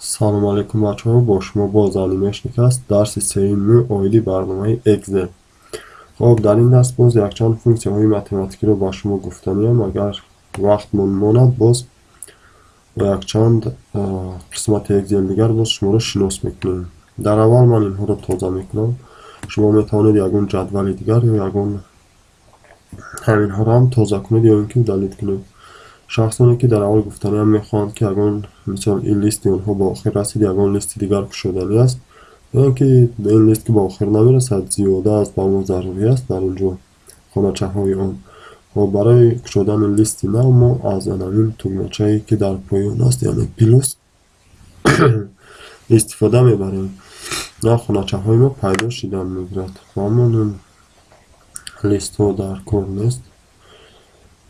Салом алейкум, бачаҳо, бо шумо боз Анимешник аст. Дарси сеюми оиди барномаи Excel. Хоб, дар ин дарс боз якчанд функсияҳои математикиро ба шумо гуфтаниям. Агар вақтмон монад, боз бо якчанд қисмати Excel дигар боз шуморо шинос мекунем. Дар аввал ман инҳоро тоза мекунам. Шумо метавонед ягон ҷадвали дигар ё ягон ҳаминҳоро ҳам тоза кунед ё ин ки удалить кунед. Шахсоне, ки дар аввал гуфтаниам, мехоҳанд, ки ягон, мисол, ин листи онҳо ба охир расид, ягон листи дигар кушоданӣ аст, ё ин ки ин лист ки ба охир намерасад, зиёда аст, ба мо зарурӣ аст дар ин ҷо хоначаҳои он. Хоб, барои кушодани листи нав мо аз анамин тугмачае, ки дар поён аст, яъне плюс, истифода мебарем. На хоначаҳои мо пайдо шидан мегирад. Ва ин листҳо дар кор нест.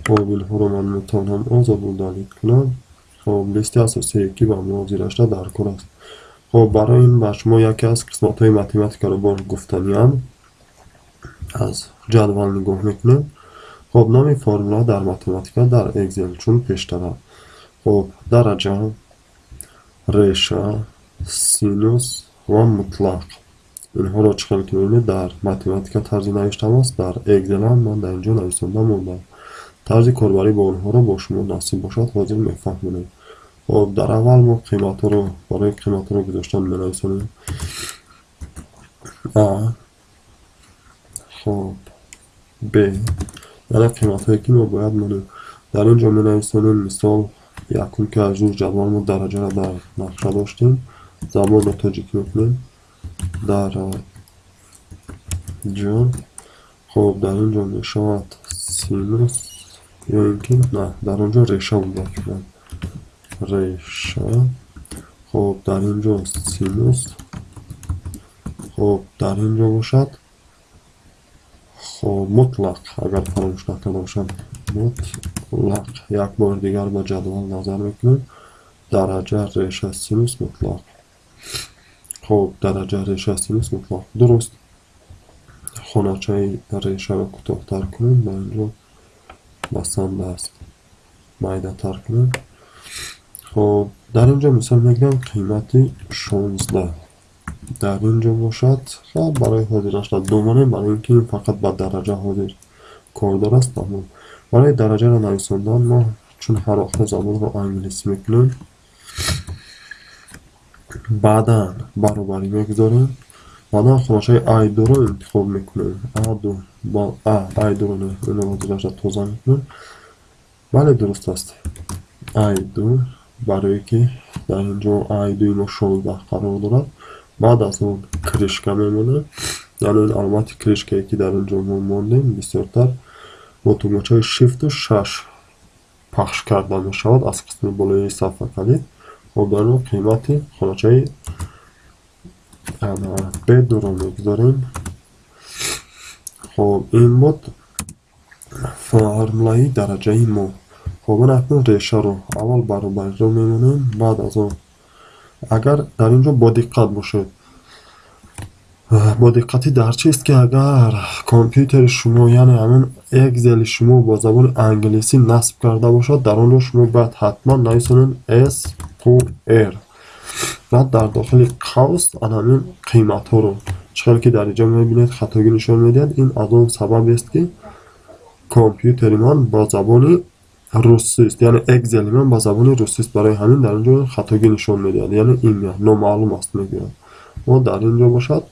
Хоб, инҳоро ман метавонам озод удалить кунам. Хоб, листи асосие, ки ба мо ҳозирашта дар кор аст. Хоб, барои ин ба шумо яке аз қисматҳои математикаро боз гуфтаниам. Аз ҷадвал нигоҳ мекунем. Хоб, номи формула дар математика дар Excel чун пештара. Хоб, дараҷа, реша, синус ва мутлақ. Инҳоро чӣ хел ки мебинед, дар математика тарзи навиштам аст, дар Excel ҳам ман дар ин ҷо нависонда мондам. Тарзи корбарӣ бо онҳоро бо шумо насиб бошад, ҳозир мефаҳмонем. Хоб, дар аввал мо қиматҳоро барои қиматҳоро гузоштан менависонем а, хоб, б, яъне қиматҳое, ки мо бояд монем. Дар ин ҷо менависонем, мисол, якум, ки аз рӯи ҷадвал мо дараҷаро дар нақша доштем, забонро тоҷикӣ мекунем дараҷа. Хоб, дар ин ҷо мешавад синус ё ин ки на, дар он ҷо реша буда, реша. Хоб, дар ин ҷо синус. Хоб, дар ин ҷо бошад, хоб, мутлақ, агар фаромӯш накарда бошам, мутлақ. Як бори дигар ба ҷадвал назар мекунем: дараҷа, реша, синус, мутлақ. Хоб, дараҷа, реша, синус, мутлақ, дуруст. Хоначаи решаро кӯтоҳтар кунем, дар ин ҷо басанда аст, майдатар кунем. Хоб, дар ин ҷо мисол мегирам қимати 16. Дар ин ҷо бошад, хоб, барои ҳозирашда ду монем, барои ин ки ин фақат ба дараҷа ҳозир кордор аст. Тамом. Барои дараҷаро нависондан мо чун ҳар вақта забонро англисӣ мекунем, баъдан баробарӣ мегузорем, баъдан хоначаи ай дуро интихоб мекунем, а ду, а ай дуро не, инро ҳозирашда тоза мекунем. Бале, дуруст аст, ай ду, барое ки дар ин ҷо ай дуи мо 16 қарор дорад. Баъд аз он крышка мемонем, яъне ин аломати крышкае, ки дар ин ҷо мо мондем, бисёртар бо тугмачаи шифту шаш пахш карда мешавад аз қисми болои сафҳакалид. Хоб, дар ин қимати хоначаи б дуро мегузорем. Хоб, ин буд формулаи дараҷаи мо. Хоб, ман акнун решаро аввал баробариро мемонем, баъд аз он, агар дар ин ҷо бодиққат бошед, бодиққатӣ дар чист, ки агар компютери шумо, яъне ҳамин Excel шумо бо забони англисӣ насб карда бошад, дар он ҷо шумо бояд ҳатман нависонед с q r, баъд дар дохили қавс ҳамин қиматҳоро. Чӣ хел ки дар инҷо мебинед, хатогӣ нишон медиҳад. Ин аз он сабабест, ки компютери ман бо забони русист, яъне Excel ман ба забони русист, барои ҳамин дар ин ҷо хатогӣ нишон медиҳад, яъне имя номаълум аст мегӯяд. Мо дар ин ҷо бошад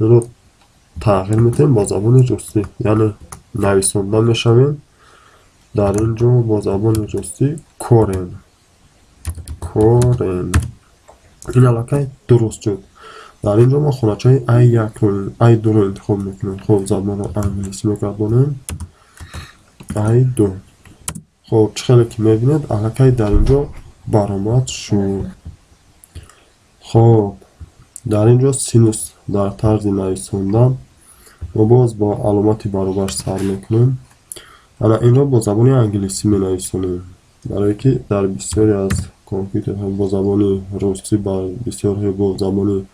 инро тағйир медиҳем ба забони русӣ, яъне нависонда мешавем дар ин ҷо бо забони русӣ корень, корень. Ин аллакай дуруст шуд. Дар ин ҷо мо хоначаи ай якро, ай дуро интихоб мекунем. Хоб, забонро англисӣ мегардонем, ай ду. Хоб, чӣ хеле ки мебинед, аллакай дар ин ҷо баромад шуд. Хоб, дар ин ҷо синус дар тарзи нависондан мо боз бо аломати баробар сар мекунем. Ана инро бо забони англисӣ менависонем, барое ки дар бисёре аз компютерҳо бо забони русӣ, бисёрҳо бо забони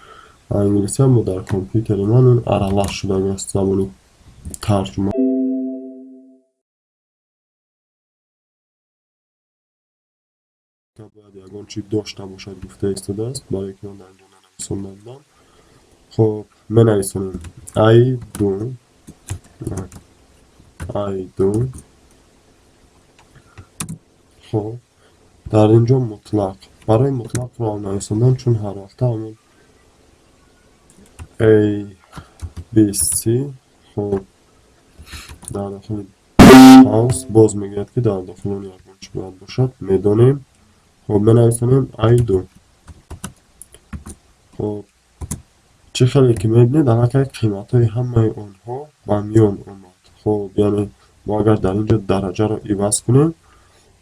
англисӣ, аммо дар компютери ман ин аралаш шудааст, забони тарҷума. Бояд ягон Ягон чи дошта бошад гуфта истодааст, барое ки ман дар инҷо нанависонда будам. Хоб, менависонем A2, A2. Хоб, дар ин ҷо мутлақ. Барои мутлақро нависондан, чун ҳар вақта ҳамон A, B, C. Хоб, дар дохили қавс боз мегӯяд, ки дар дохили он ягон чи бояд бошад, медонем. Хоб, менависонем A2. Хоб, чӣ хеле ки мебинед, аллакай қиматҳои ҳамаи онҳо ба миён омад. Хоб, яъне мо агар дар ин ҷо дараҷаро иваз кунем,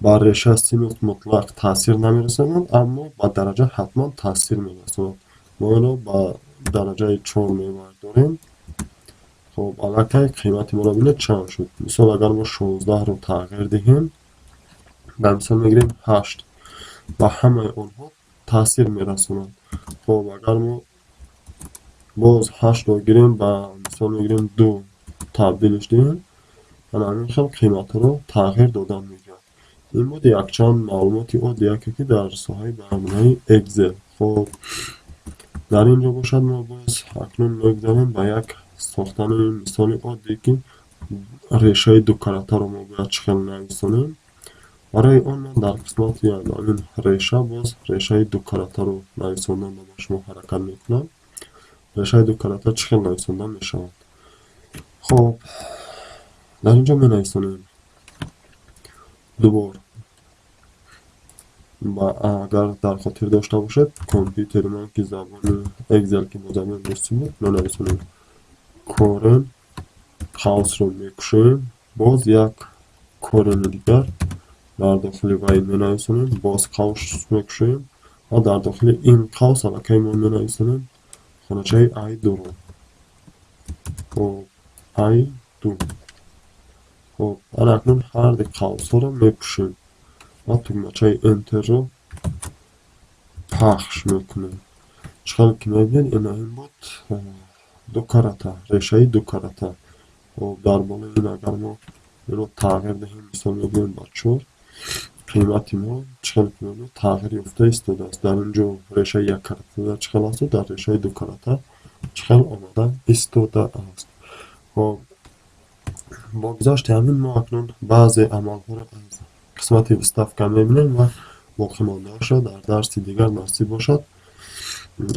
ба реша синус мутлақ таъсир намерасонад, аммо ба дараҷа ҳатман таъсир мерасонад. Мо инро ба дараҷаи 4 мебардорем. Хоб, аллакай қимати моро бинед, чанд шуд. Мисол, агар мо 16-ро тағйир диҳем, дар мисол мегирем 8, ба ҳамаи онҳо таъсир мерасонад. Хоб, агар мо боз 8-ро гирем, ба мисол мегирем 2 табдилш диҳем, ана ҳамин хел қиматҳоро тағйир додан мегирад. Ин буд якчанд маълумоти оддияке, ки дар соҳаи барномаи Excel. Хоб, дар ин ҷо бошад, мо боз акнун мегузарем ба як сохтани мисоли оддӣ, ки решаи дукаратаро мо бояд чӣ хел нависонем. Барои он ман дар қисмати ҳамин реша боз решаи дукаратаро нависондан ба шумо ҳаракат мекунам. Решаи дукарата чӣ хел нависонда мешавад? Хоб, дар ин ҷо менависонем дубор. Агар дар хотир дошта бошед, компютери ман ки забони Excel ки бо забони русӣ буд, менависонем корень, қавсро мекушоем, боз як корени дигар дар дохили вай менависонем, боз қавс мекушоем ва дар дохили ин қавс аллакай мо менависонем хоначаи A2-ро. Хоб, A2. Хоб, ана акнун ҳарду қавсҳоро мепӯшем ва тугмачаи Enter-ро пахш мекунем. Чӣ хел ки мебинед, ина ин буд дукарата, решаи дукарата. Хоб, дар болои ин агар мо инро тағйир диҳем, мисол мегӯем ба 4, қимати мо, чӣ хел ки мебинед, тағйир ёфта истодааст. Дар ин ҷо решаи яккарата чӣ хел асту дар решаи дукарата чӣ хел омада истодааст. Хоб, бо гузашти ҳамин мо акнун баъзе амалҳоро аз қисмати вставка мебинем ва боқимондаашро дар дарси дигар, насиб бошад,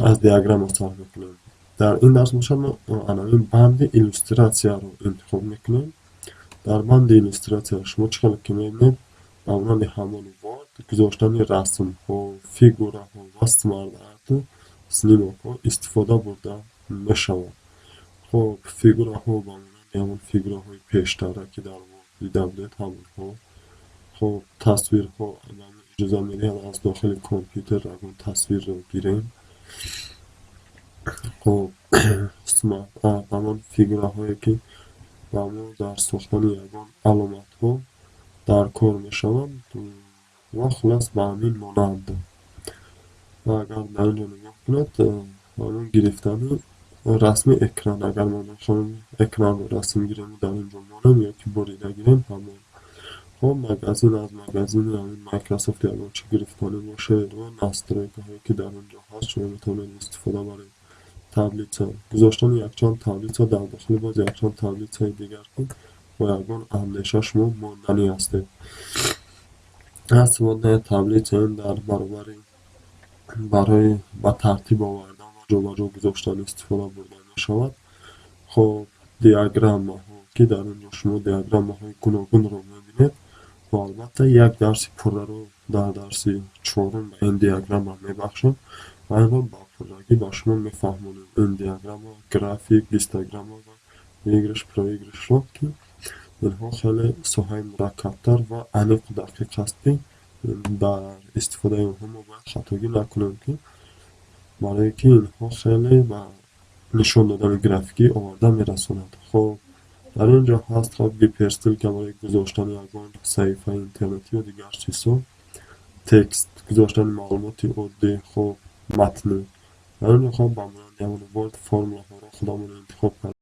аз диаграмма сар мекунем. Дар ин дарс бошад, мо анамин банди иллюстратсияро интихоб мекунем. Дар банди иллюстратсия шумо, чӣ хел ки мебинед, ба монанди ҳамон Word гузоштани расмҳо, фигураҳо ва смарт-арту снимок ҳо истифода бурда мешавад. Хоб, фигураҳо ба монанди ҳамон фигураҳои пештара, ки дар Word дида будед, ҳамонҳо. Хоб, тасвирҳо ба мо иҷоза медиҳад аз дохили компютер ягон тасвирро гирем. Хоб, смарт-арт ҳамон фигураҳое, ки ба мо дар сохтани ягон аломатҳо дар кор мешаванд ва хуллас, ба ҳамин монанд. Ва агар дар ин ҷо нигоҳ кунед, ҳамон гирифтани расми экран, агар мо мехоҳем экранро расм гирему дар ин ҷо монем ё ки бурида гирем, ҳамон. Хоб, магазин, аз магазини ҳамин Microsoft ягон чи гирифтанӣ бошед ва настройка ҳое, ки дар он ҷо ҳаст, шумо метавонед истифода баред. Таблица, гузоштани якчанд таблица дар дохили боз якчанд таблицаи дигар, ки бо ягон андеша шумо монданӣ ҳастед. Аз сводная таблица, ин дар баробари барои ба тартиб овардан ва ҷобаҷо гузоштан истифода бурда мешавад. Хоб, диаграммаҳо, ки дар ин ҷо шумо диаграммаҳои гуногунро мебинед ва албатта як дарси пурраро дар дарси чорум ба ин диаграмма мебахшем ва инро ба пуррагӣ ба шумо мефаҳмонем, ин диаграмма, график, гистограмма ва выигрыш, проигрыш ро, ки инҳо хеле соҳаи мураккабтар ва аниқу дақиқ аст, ки дар истифодаи онҳо мо бояд хатогӣ накунем, ки барое ки инҳо хеле ба нишон додани графикӣ оварда мерасонад. Хоб, дар ин ҷо ҳаст, хоб, гиперссылка барои гузоштани ягон саҳифаи интернетӣ ё дигар чизҳо, текст, гузоштани маълумоти оддӣ, хоб, матнӣ. Дар ин ҷо, хоб, ба монанди ҳамон Word формулаҳоро худамон интихоб карда